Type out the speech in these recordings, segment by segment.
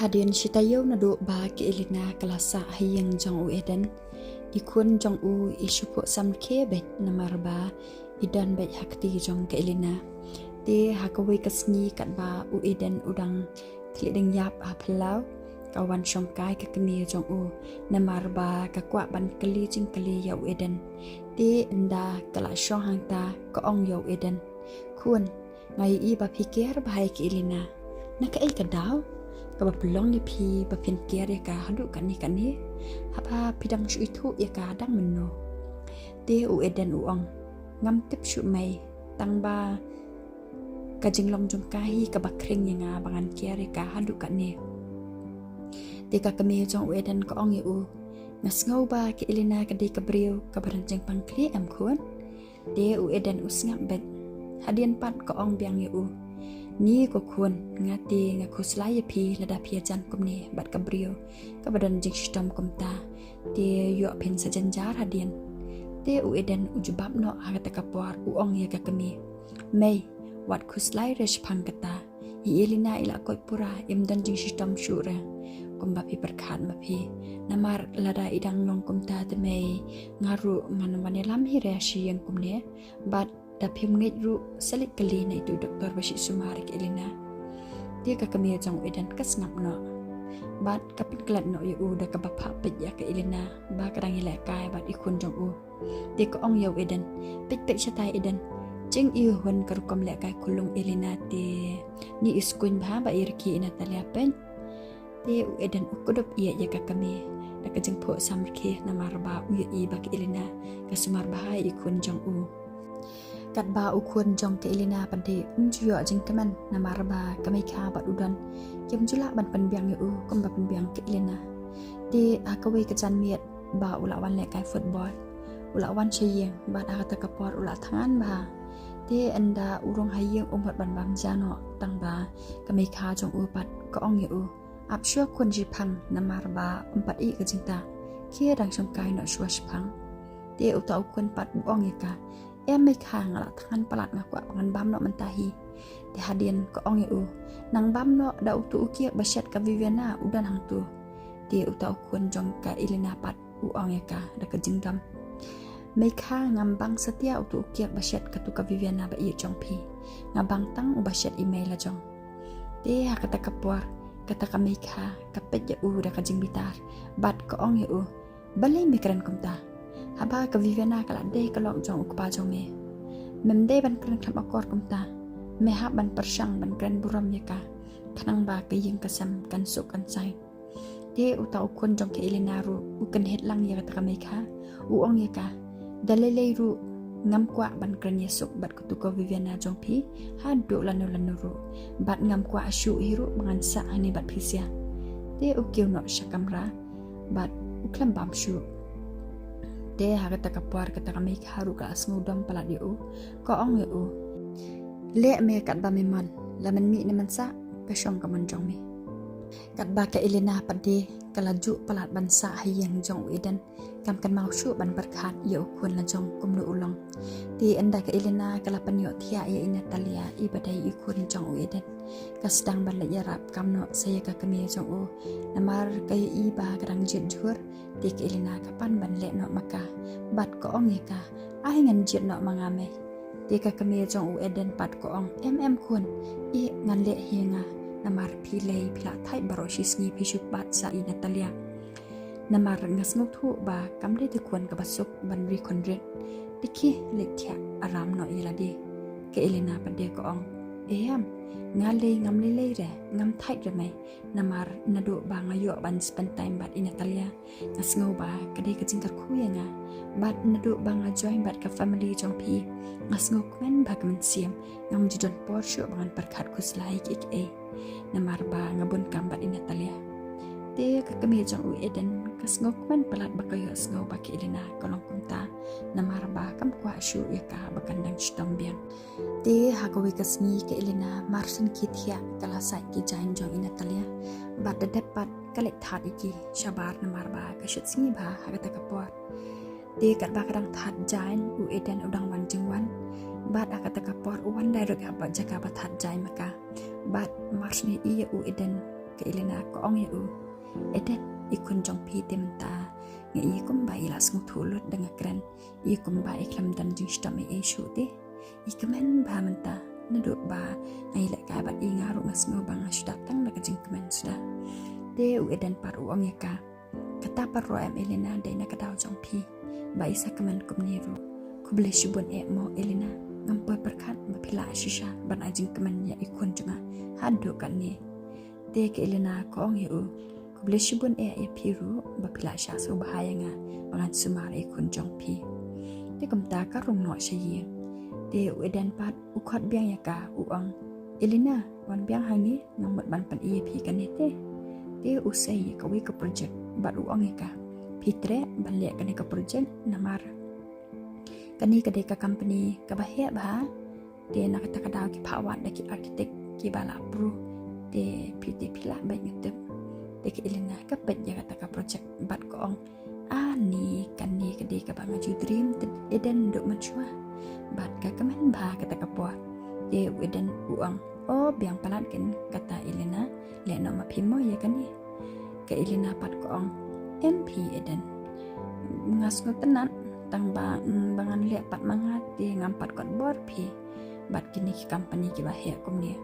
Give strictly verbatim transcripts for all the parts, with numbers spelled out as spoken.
Hadien shi taïew naduh ba ka Elena ka la sah ha ïing jong u Eden, i khun jong u i shu phuh samrkhie beit namar ba i don beit ha kti jong ka Elena. Te ha kawei ka sngi katba u Eden u dang khlieh dang ïap ha phyllaw, ka wan shongkai ka kmie jong u namar ba ka kwah ban kylli jingkylli ïa u Eden. Te ynda ka la shong hangta ka ong ïa u Eden, khun, nga ïohi ba phi care bha ïa ka Elena. Na kaei ka daw kaba pynlong ïa phi ba phin care ïa ka haduh katne katne? Haba phi dang shu ithuh ïa ka dang mynno? Te u Eden u ong, ngam tip shuh mei, tang ba ka jinglong jong ka hi kaba khring ïa nga ba ngan care ïa ka haduh katne. Te ka kmie jong u Eden ka ong ïa u, nga sngew ba ka Elena ka dei ka briew kaba don jingpang khlieh em khun? Te u Eden u sngap beit. Hadien pat ka ong biang ïa u, ni ko khun, nga te nga khuslai ïa phi lada phi ïajan kumne bad ka briew kaba don jingshitom kumta. Te ïoh phin sa jynjar hadien. Te u Eden u jubab noh ha kata ka por u ong ïa ka kmie, mei, wat khuslai re shaphang kata. I Elena i la koit pura, im don jingshitom shuh re kumba phi pyrkhat ma phi. Namar lada i dang long kumta te mei, nga ruh ngan wan ïalam hi re sha ïing kumne. Bad da phim ngeit ruh sa leit kylli na itu doktor ba shu sumar ïa ka Elena. Te ka kmie jong u Eden ka sngap noh bad ka pynklet noh ïa u da kaba phah peit ïa ka Elena ba ka dang ïalehkai bad i khun jong u. Te ka ong ïa u Eden, peit peit shatai Eden, jing i hun ka rukom lehkai khunlung Elena te ni i skuin bha ba i rkhie i Natalia peit. Te u Eden u kdup ïa ïa ka kmie da ka jingphuh samrkhie namar ba u ïohi ba ka Elena ka sumar bha ïa i khun jong u. Katba u khun jong ka Elena pat de um ju ïoh jingkmen namar ba ka Meikha bad u Don kim ju lah ban pynbiang ïa u kumba pynbiang ka Elena. Te ha kawei ka janmiet ba u la wan lehkai football, u la wan sha ïing bad ha kata ka por u la thngan bha. Te ynda u rung ha ïing u mut ban bam ja noh, tang ba ka Meikha jong u pat ka ong ïa u, ap shuwa khun shiphang namar ba um pat ih ka jingtah. Khie dang shongkai noh shuwa shiphang. Te uta u khun pat u ong ïa ka, em Meikha, nga la thngan palat, nga kwah ba ngan bam noh mynta hi. Te hadien ka ong ïa u, nang bam noh da utu u kiak ba shet ka Viviana u don hangtu. Te uta u khun jong ka Elena pat u ong ïa ka da ka jingdom, Meikha, ngam bang satia utu u kiak ba shet katu ka Viviana ba ïeit jong phi. Nga bang tang uba shet i mei la jong. Te ha kata ka por kata ka Meikha ka peit ïa u da ka jingbitar bad ka ong ïa u, balei me kren kumta? Haba ka Viviana ka la dei ka lok jong u kpa jong me, mem dei ban kren khlem akor kumta. Me hap ban pyrshang ban kren burom ïa ka khnang ba ka ïing ka sem kan suk kan saiñ. Te uta u khun jong ka Elena ruh u kynhit lang ïa kata ka Meikha, u ong ïa ka, da lei lei ruh ngam kwah ban kren ïasuk bad katu ka Viviana jong phi haduh lano lano ruh, bad ngam kwah shuh hi ruh ba ngan sah hangne bad phi sha. Te u kiew noh sha kamra bad u khlem bam shuh. Te ha kata ka por kata ka Meikha ruh ka la sngewdom palat ïa u, ka ong ïa u, leh me katba me mon, la men mih ne men sah ka shong ka mon jong me. Katba ka Elena pat de ka la juh palat ban sah ha ïing jong u Eden, kam kynmaw shuh ban pyrkhat ïa u khun la jong kumno u long. Te ynda ka Elena ka la pynïoh thiah ïa i Natalia iba dei i khun jong u Eden, ka sdang ban leit ïarap kam noh sa ïa ka kmie jong u. Namar ka ïohi ba ka dang jied jhur, te ka Elena ka pan ban leh noh ma ka bad ka ong ïa ka, ai ngan jied noh ma nga mei. Te ka kmie jong u Eden pat ka ong, em em khun, ïeh ngan leh hi nga. Namar phi lei phi la thait baroh shi sngi phi shu bat sa i Natalia. Namar nga sngewthuh ba kam dei te khun kaba suk ban ri khun rit. Te khie leit thiah aram noh ïa lade. Ka Elena pat de ka ong, em, nga lei ngam lei lei re, ngam thait re mei. Namar naduh ba nga ïoh ban spend time bad i Natalia, nga sngew ba ka dei ka jingkyrkhu ïa nga. Bad naduh ba nga join bad ka family jong phi, nga sngew kmen bha ka mynsiem, ngam ju don por shuh ba ngan pyrkhat khuslai kiei kiei. Namar ba nga bun kam bad i Natalia. Te ka kmie jong u Eden ka sngew kmen palat ba ka ïohsngew ba ka Elena ka long kumta, namar ba kam kwah shuh ïa ka ba kan dang shitom biang. Te ha kawei ka sngi ka Elena mar shen ki thiah ka la sait ki jain jong i Natalia. Bad da dep pat ka leit thad ïa ki shabar namar ba ka shet sngi bha ha kata ka por. Te katba ka dang thad jain, u Eden u dang wan jingwan. Bad ha kata ka por u wan direct ha ba jaka ba thad jain ma ka. Bad mar shen ïa u Eden Ka Elena ka ong ïa u, Eden, i khun jong phi te mynta nga i kumba i la sngewthuh lut da nga kren, i kumba i khlem don jingshitom ei ei shuh te. I kmen bha mynta, naduh ba nga i leh kai bad i nga ruh nga sngew ba nga shu dap tang da ka jingkmen suda. Te u Eden pat u ong ïa ka, kata pat ruh em Elena, dei na ka daw jong phi ba i sa kmen kumne ruh. Khublei shibun eh mo Elena, ngam poi pyrkhat ba phi lah shisha ban ai jingkmen ïa i khun jong nga haduh katne. Te ka Elena ka ong ïa u, khublei shibun eh ïa phi ruh ba phi lah shah sngewbha ïa nga ba ngan sumar ïa i khun jong phi. Te kumta ka rung noh sha ïing. Te u Eden pat u khot biang ïa ka, u ong, Elena, wan biang hangne, nga mut ban pyni ïa phi kane te. Te u sei ïa kawei ka project bad u ong ïa ka, phi treh ban leh kane ka project namar kane ka dei ka company kaba heh bha. Te na kata ka daw ki phah wad da ki architect kiba la pro. Te phi te phi lah beit, nga tip. Te ka Elena ka peit ïa kata ka project bad ka ong, ani, kane ka dei kaba nga ju dream te Eden naduh mynshuwa. Bad ka kmen bha kata ka por. Te u Eden u ong, o, biang palat ken kata Elena, leh noh ma phi mo ïa kane. Ka Elena pat ka ong, em phi Eden, nga sngewtynnat, tang ba, mm, ba ngan leh pat ma nga te ngam pat kot bor phi bad kine ki company kiba heh kumne.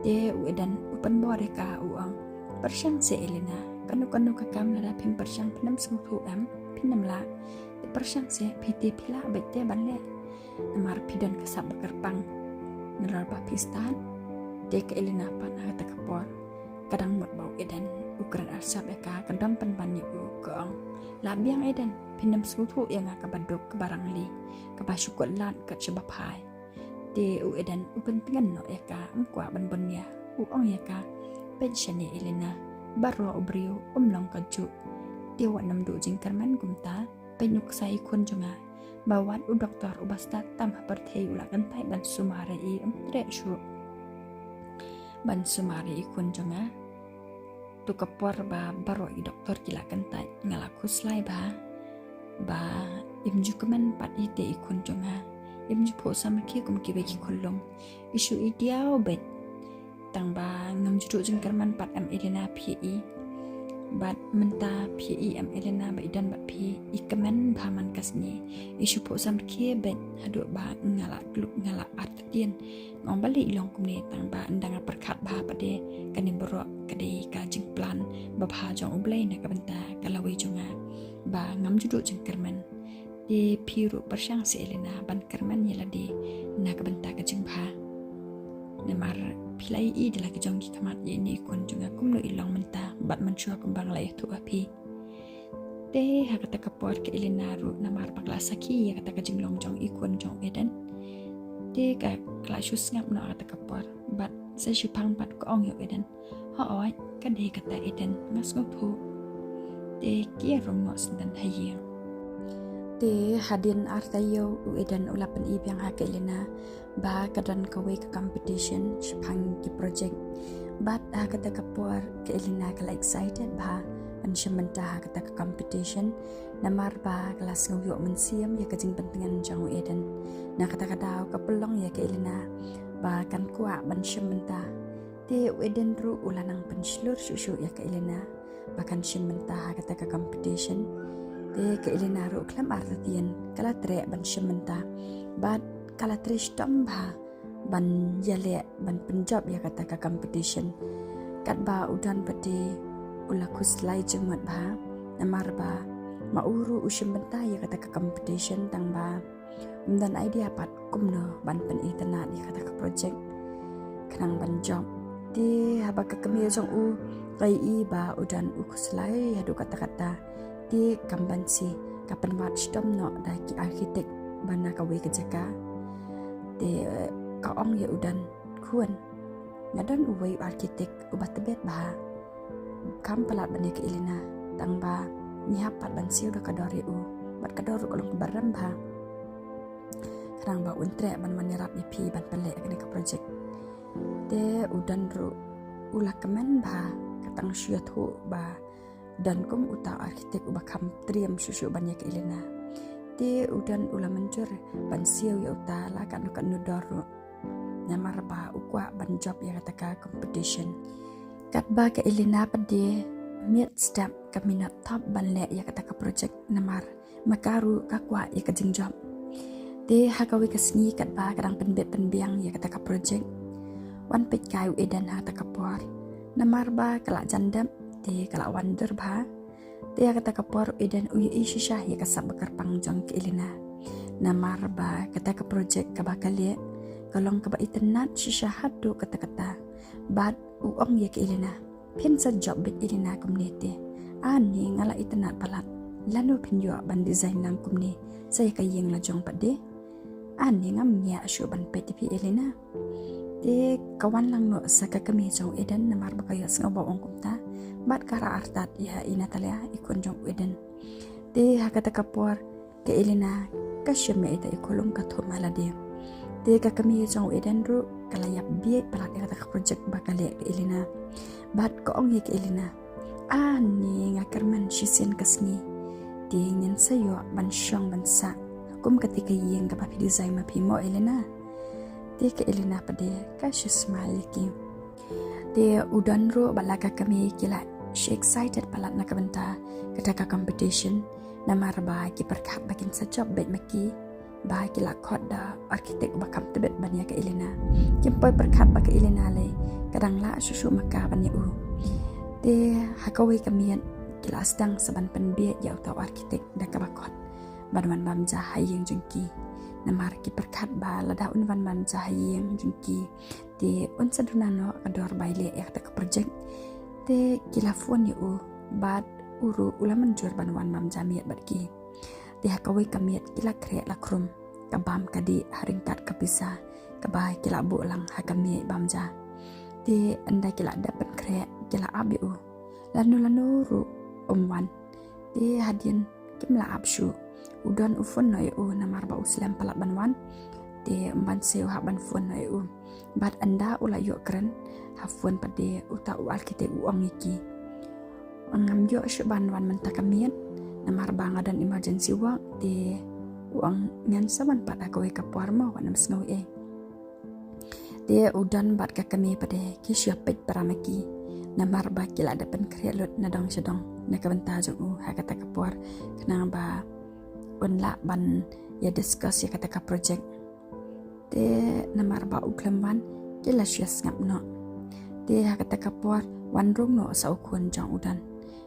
Te u Eden u pynbor ïa ka, u ong, pyrshang seh Elena, kano kano ka kam lada phim pyrshang phin ym sngewthuh em, phin ym lah. Te pyrshang seh, phi te phi lah beit te ban leh. Namar phi don ka sap ba kyrpang nalor ba phi stad. Te ka Elena pat ha kata ka por ka dang mut ba u Eden u kren arsap ïa ka, ka dang pynban ïa u, ka ong, lah biang Eden, phin ym sngewthuh ïa nga kaba duk, kaba rangli, kaba shu kut lad kat shaba phai. Te u Eden u pyntngen noh ïa ka, um kwah ban bun ïa, u ong ïa ka, peit shane Elena, baroh u briew um long kajuh. Te wat nym duh jingkyrmen kumta, peit u ksai i khun jong nga, ba wat u doktor uba stad tam ha pyrthei u la kyntait ban sumar ïa i, um treh shuh ban sumar ïa i khun jong nga. To ka por ba baroh i doktor ki la kyntait, nga la khuslai bha ba im ju kmen pat ïa i te i khun jong nga, im ju phuh samrkhie kum kiwei ki khunlung. I shu i diaw beit. Tang ba ngam ju duh jingkyrmen pat em Elena phi i. Bad mynta phi i em Elena ba i don bad phi, i kmen bha man ka sngi. I shu phuh samrkhie beit haduh ba nga la kluk, nga la artatien. Nga ong balei i long kumne, tang ba ynda nga pyrkhat bha pat de, kane baroh ka dei ka jingplan babha jong U Blei na ka bynta ka lawei jong nga ba ngam ju duh jingkyrmen. Te phi ruh pyrshang seh Elena ban kyrmen ïa lade na ka bynta ka jingbha. Namar phi la ïohi da la ki jong ki khmat ïa ine i khun jong nga kumno i long mynta bad mynshuwa kumba nga la ïathuh ha phi. Te ha kata ka por ka Elena ruh namar ba ka la sakhi ïa kata ka jinglong jong i khun jong u Eden, te ka, ka la shu sngap noh ha kata ka por bad sa shiphang pat ka ong ïa u Eden, hooid, ka dei kata Eden, nga sngewthuh. Te ki ïa rung noh shen ha ïing. Te hadien ar taïew u Eden u la pyni biang ha ka Elena ba ka don kawei ka competition shaphang ki project. Bad ha kata ka por ka Elena ka la excited bha ban shim bynta ha kata ka competition. Namar ba ka la sngew ïoh mynsiem ïa ka jingpyntngen jong u Eden. Na kata ka daw ka pynlong ïa ka Elena ba kan kwah ban shim bynta. Te u Eden ruh u la nang pynshlur shuh shuh ïa ka Elena ba kan shim bynta ha kata ka competition. Te ka Elena ruh khlem artatien ka la treh ban shim bynta. Bad ka la treh shitom bha ban ïaleh ban pynjop ïa kata ka competition. Katba u Don pat de u la khuslai jingmut bha namar ba ma u ruh u shim bynta ïa kata ka competition tang ba um don idea pat kumno ban pynitynnad ïa kata ka project khnang ban jop. Te haba ka kmie jong u ka ïohi ba u Don u khuslai haduh katta katta, te kam banse ka pynwad shitom noh da ki architect ba na kawei ka jaka. Te ka ong ïa u Don, khun, nga don uwei u architect uba tbit bha. Kam palat ban ïa ka Elena, tang ba ngi hap pat ban siew da ka dor ïa u bad ka dor ruh ka long kaba rem bha. Khnang ba un treh ban wan ïarap ïa phi ban pynleh ïa kane ka project. Te u Don ruh u la kmen bha, ka tang shu ïathuh ba don kum uta u architect uba kham triem shuh shuh ban ïa ka Elena. Te u Don u la mynjur ban siew ïa uta la katno katno dor ruh. Namar ba u kwah ban jop ïa kata ka competition. Katba ka Elena pat de miet step ka minot thop ban leh ïa kata ka project namar ma ka ruh ka kwah ïa ka jingjop. Te ha kawei ka sngi katba ka dang pynbit pynbiang ïa kata ka project, wan peit kai u Eden ha kata ka por. Namar ba ka la jan dep te ka la wan dur bha. Te ha kata ka por u Eden u ïohi shisha ïa ka sap ba kyrpang jong ka Elena. Namar ba kata ka project kaba ka leh ka long kaba itynnad shisha haduh katta katta. Bad u ong ïa ka Elena, phin sa jop beit Elena kumne te? Ani nga la itynnad palat. Lano phin ïoh ban design lang kumne sa ïa ka ïing la jong pat de? Ani ngam ngiah shuh ban peit ïa phi Elena. Te ka wan lang noh sa ka kmie jong u Eden namar ba ka ïohsngew ba u ong kumta. Bad ka rah artat ïa i Natalia i khun jong u Eden. Te ha kata ka por ka Elena ka shim ïa ita i khulung ka thum ha lade. Te ka kmie jong u Eden ruh ka la ïap bieit palat ïa kata ka project ba ka leh ka Elena. Bad ka ong ïa ka Elena, ani nga kyrmen shisien ka sngi te ngin sa ïoh ban shong ban sah kum kata ka ïing kaba phi design ma phi mo Elena. Te ka Elena pat de ka shu smile ïa ki. Te u Don ruh bad la ka kmie ki la shu excited palat na ka bynta kata ka competition. Namar ba ki pyrkhat ba kin sa jop beit ma ki. Ba ki la khot da architect ba kham tbit ban ïa ka Elena. Kim poi pyrkhat ba ka Elena lei ka dang lah shuh shuh ma ka ban ïa u. Te ha kawei ka miet ki la sdang sa ban pynbieit ïa uta u architect da kaba khot ban wan bam ja ha ïing jong ki. Namar ki pyrkhat ba lada un wan bam ja ha ïing jong ki te un sa duna noh ka dor bai leh ïa kata ka project. Te ki la phone ïa u bad u ruh u la mynjur ban wan bam ja miet bad ki. Te ha kawei ka miet ki la khreh la khrum ka bam ka dih ha ryngkat ka pisa kaba ki la buh lang ha ka miej bam ja. Te ynda ki la dep pynkhreh ki la ap ïa u. Lano lano ruh um wan. Te hadien kim la ap shuh. U Don u phone noh ïa u namar ba u slem palat ban wan. Te um ban siew hap ban phone noh ïa u. Bad ynda u la ïoh kren ha phone pat de uta u architect u ong ïa ki, ngam ïoh shuh ban wan mynta ka miet namar ba nga don emergency work. Te u ong ngan sa wan pat ha kawei ka por mo, wat nym sngew ei. Te u Don bad ka kmie pat de ki shu peit para ma ki namar ba ki la dep pynkhreh lut na dong sha dong na ka bynta jong u ha kata ka por khnang ba un lah ban ïa discuss ïa kata ka project. Te namar ba u khlem wan ki la shu ïa sngap noh. Te ha kata ka por wan rung noh sa u khun jong u Don.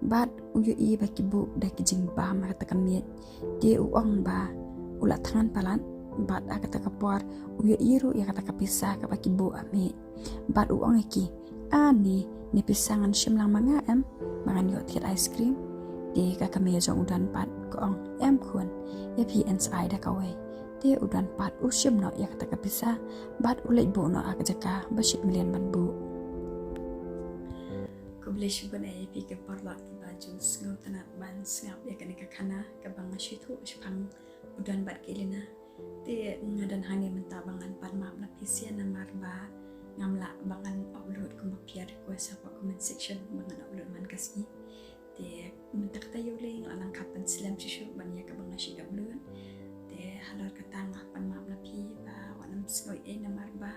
Bad u ïohi ba ki buh da ki jingbam ha kata ka miej. Te u ong ba u la thngan palat bad ha kata ka por u ïohi ruh ïa kata ka pisa kaba ki buh ha miej. Bad u ong ïa ki, ani ne pisa ngan shim lang ma nga em ba ngan ïoh thied ice cream? Te ka kmie jong u Don pat ka ong, em khun, ïa phi yn sa ai da kawei. Te u Don pat u shim noh ïa kata ka pisa bad u leit buh noh ha ka jaka ba shit mlien ban buh. Khublei shibun ïa phi ki paralok kiba ju sngewtynnat ban sngap ïa kane ka khana kaba nga shu thoh shaphang u Don bad ka Elena. Te nga don hangne mynta ba ngan pan map na phi sha namar ba ngam lah ba ngan upload kumba phi ïa request hapoh comment section ba ngan upload man ka sngi. Te mynta kata ïa u lei nga la nang kham pynslem shuh shuh ban ïa kaba nga shu upload. Te halor kata nga pan map na phi ba wat nym sngew ei namar ba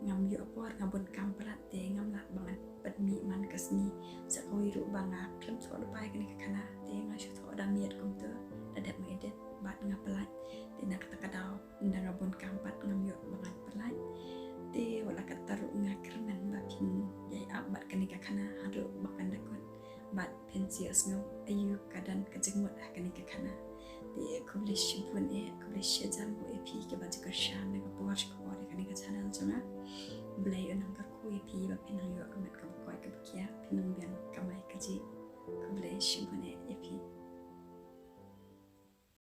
ngam ïoh por, nga bun kam palat te ngam lah ba ngan pynmih man ka sngi. Sa kawei ruh ba nga khlem thoh lypa ïa kane ka khana te nga shu thoh da miet kumta, da dep nga edit bad nga pynlait. Te na kata ka daw ynda nga bun kam pat ngam ïoh ba ngan pynlait. Te wat la katta ruh nga kyrmen ba phin ïai ap bad kane ka khana haduh ba kan da kut bad phin sa ïohsngew aïu ka don ka jingmut ha kane ka khana. Te khublei shibun eh, khublei shihajar nguh ïa phi kiba ju kyrshan na ka por sha ka por ïa kane ka channel jong nga. Blei un nang kyrkhu ïa phi ba phin nang ïoh ka met kaba koit kaba khiah, phin nang biang kamai kajih. Khublei shibun eh ïa phi.